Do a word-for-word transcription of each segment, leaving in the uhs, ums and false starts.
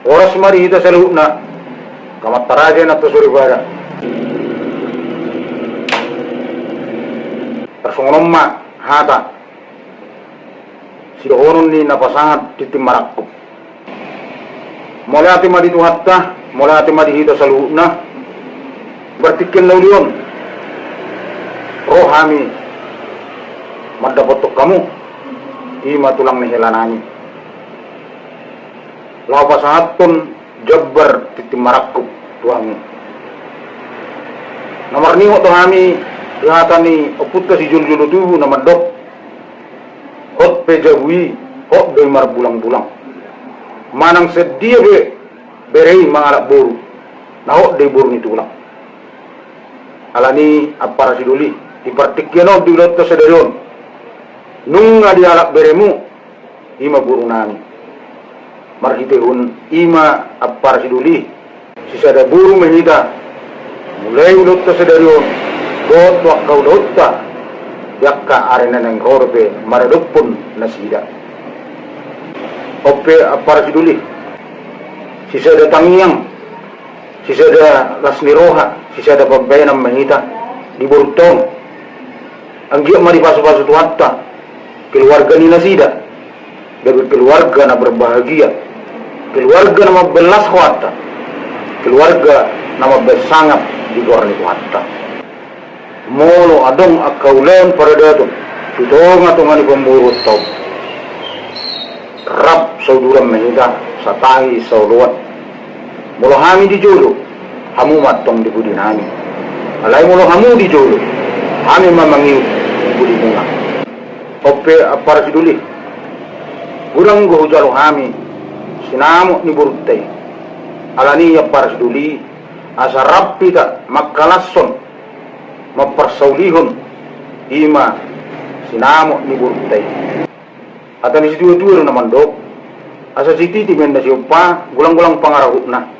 Horas ma di hita saluhutna, angka amanta raja, inanta soripada. Tarsongon on ma hata sidohonon ni na pasahat tintin marangkup. Mauliate ma di Tuhanta, mauliate ma di hita saluhutna. Partingkian na uli on ro hami mandapothon hamu, i ma tulang ni hela nami, laho pasahathon jambar tintin marangkup tu hamu. Na marningot do hami di hata ni ompunta sijolojolo tubu na mandok: Hot pe jabu i, hot do i marbulangbulang. Manang sian dia pe bere i mangalap boru, na hot do i boru ni tulang. Alani i, ampara sidoli, di partingkian on, di ulaonta sadari on, nunga dialap beremu, i ma boru nami. Marhitehon i ma, ampara sidoli, sisada boru ma hita, mulai ulaonta sadari on dohot tu angka ulaonta di angka ari na naeng ro dope maradophon nasida. On pe, ampara sidoli, sisada tangiang, sisada las ni roha, sisada pambahenan ma hita di borunta on. Anggiat ma dipasupasu Tuhanta keluarga ni nasida, gabe keluarga na berbahagia, keluarga na mambahen las rohanta, keluarga na mambahen sangap di goar ni Tuhanta. Molo adong angka ulaon paradaton tu tongatonga ni pamboruonta on, rap sauduran ma hita, satahi saoloan. Molo hami di jolo, hamu ma antong di pudi nami. Alai molo hamu di jolo, hami ma mangihut di pudimuna. On pe, ampara sidoli, godang do hujalo hami sinamot ni borunta i. Alani i, ampara sidoli, asa rap hita mangkalashon, mamparsaulihon i ma sinamot ni borunta i. Hata ni situatua do na mandok: Asa sititi ma inna siompa, golanggolang pangarahutna.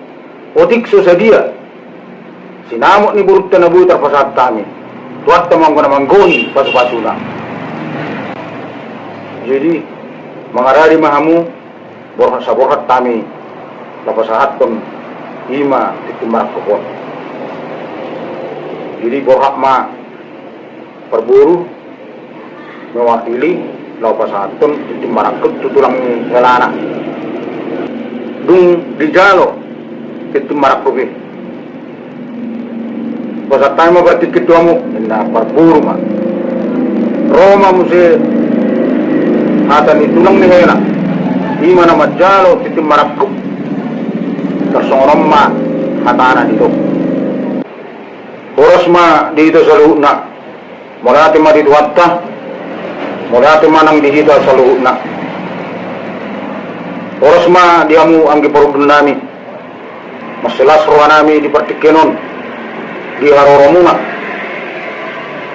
Otik so sadia sinamot ni borunta na boi tarpasahat hami, Tuhanta ma anggo na manggohi pasupasuna. Jadi, mangaradi ma hamu, borhat saborhat hami laho pasahathon i ma tintin marangkup on. Jadi, borhat ma parboru mewakili laho pasahathon tintin marangkup tu tulang ni helana. Dung dijalo tintin marangkup i, pasahat hami ma partingkian tu hamu, inna parboru ma. Ro ma muse hata ni tulang ni hela, i ma na manjalo tintin marangkup. Tarsongon on ma hatana didok: Horas ma di hita saluhutna. Mauliate ma di Tuhanta, mauliate ma nang di hita saluhutna. Horas ma di hamu anggi parhundul nami. Mansai las roha nami di partingkian on di haroromuna.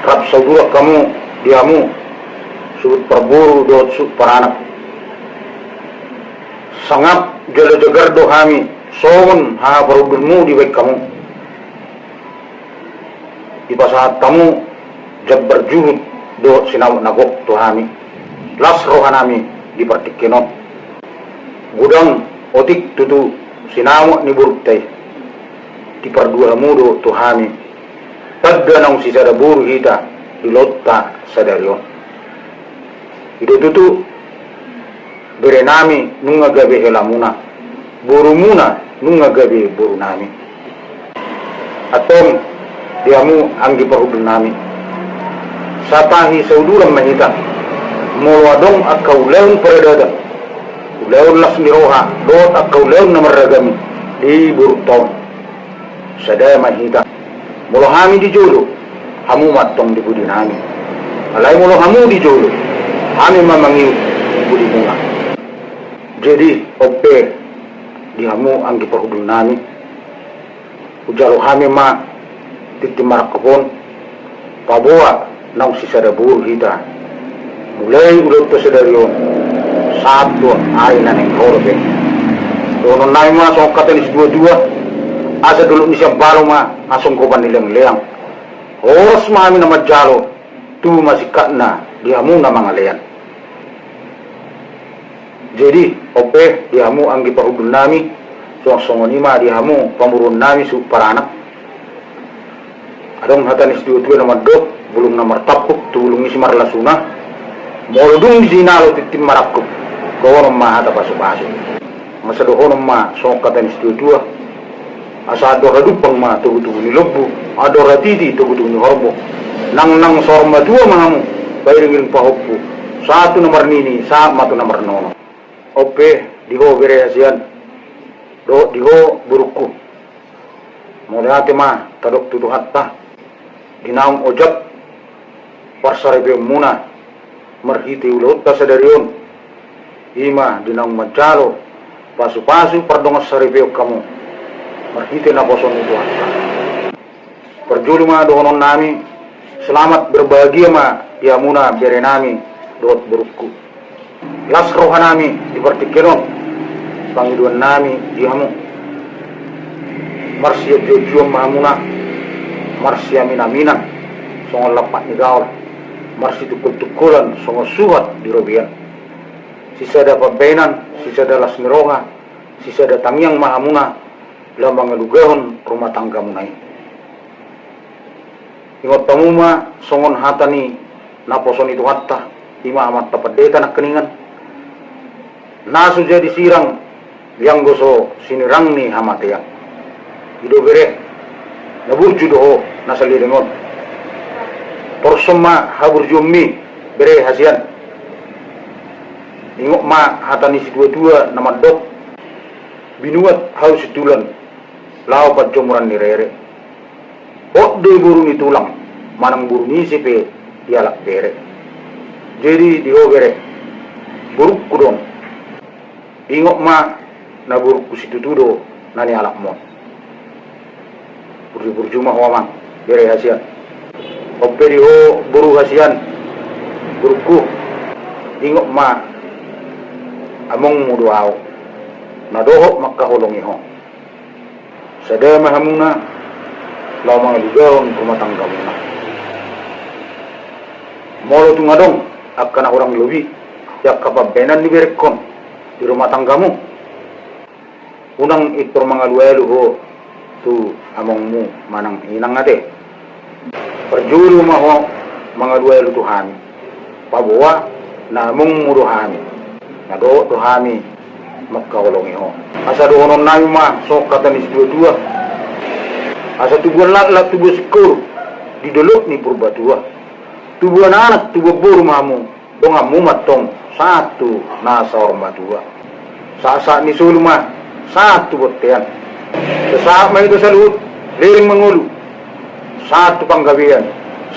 Rap sauduran hamu di hamu, suhut parboru dohot suhut paranak. Sangap jala jagar do hami songon haha parhundulmu dibahen hamu. Dipasahat hamu jambar juhut dohot sinamot na gok tu hami. Las roha nami di partingkian on. Godang otik tutu sinamot ni borunta i. Dipardua hamu do tu hami tanda naung sisada boru hita di ulaonta sadari on. I do tutu, bere nami nunga gabe helamuna, borumuna nunga gabe boru nami. Antong di hamu anggi parhundul nami, satahi sauduran ma hita. Molo adong angka ulaon paradaton, ulaon las ni roha dohot angka ulaon na marragam i di borunta on, sada ma hita. Molo hami di jolo, hamu ma antong di pudi nami. Alai molo hamu di jolo, hami ma mangihut di pudimuna. Jadi, on pe di hamu anggi parhundul nami, hujalo hami ma tintin marangkup on, paboa naung sisada boru hita. Mulai ulaonta sadari on sahat tu ari na naeng ro dope. Dohonon nami ma songon hata ni situatua: Asa dolok ni siambalo ma, asa songgopan ni leangleang. Horas ma hami na manjalo, tubu ma singkatna di hamu na mangalean. Jadi, on pe di hamu anggi parhundul nami, Songon i ma di hamu pamoruon nami suhut paranak. Adong hata ni situatua na mandok, bulung na martampuk tu bulung ni simarlasuna. Molo dung di jinalo tintin marangkup, dohonon ma hata pasupasu. Asa dohonon ma songon hata ni situatua: Asa andor hadumpang ma togutogu ni lombu, andor hatiti togutogu ni horbo. Nangnang saur matua ma hamu, pairingiring pahompu, sahat tu na marnini, sahat ma tu na marnono. On pe di ho bere hasian dohot di ho borungku. Mauliate ma tadok tu Tuhanta di naung ojak parsaripeonmuna marhite ulaonta sadari on. I ma di naung manjalo pasupasu pardongansaripeon hamu marhite naposo ni Tuhanta. Parjolo ma dohonon nami, selamat berbahagia ma di hamuna bere nami dohot borungku. Las roha nami di partingkian on, pangidoan nami di hamu: Marsianjuanjuan ma hamuna, marsiaminaminan songon lampak ni gaol, marsitungkoltungkolan songon suhat di robean. Sisada pambaenan, sisada las ni roha, sisada tangiang ma hamuna laho mangalugahon rumah tanggamuna i. Ingot hamu ma songon hata ni naposo ni Tuhanta, i ma Amanta Pandita nangkiningan: Na so jadi sirang, ianggo so sinirang ni hamatean. I do bere, na burju do ho na saleleng on. Torus on ma haburjuonmi bere hasian. Ingot ma hata ni situatua na mandok: Binuat hau sintulan laho panjomuran ni rere. Hot do i boru ni tulang, manang boru ni ise pe dialap bere. Jadi di ho bere, borungku do on. Ingot ma, na borungku situtu do na nialapmon. Burjuburju ma ho amang bere hasian. On pe di ho boru hasian, borungku, ingot ma, amongmu do ahu na dohot mangkaholongi ho. Sada ma hamuna laho mangalugahon rumah tanggamuna. Molo tung adong angka na hurang lobi di angka pambaenan ni berengkon di rumah tanggamu, unang pintor mangalualu ho tu amongmu manang inang ate. Parjolo ma ho mangalualu tu hami, paboa na amongmu do hami, na dohot do hami mangkaholongi ho. Asa dohonon nami ma songon hata ni situatua: Asa tubuan laklak tubuan singkoru di dolok ni Purbatua. Tubuan anak tubuan boru ma hamu, donganmu ma antong sahat tu na saur matua. Sahatsahat ni solu ma sahat tu bontean. Sahat ma hita saluhut leleng mangolu, sahat tu panggabean,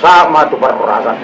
sahat ma tu parhorasan.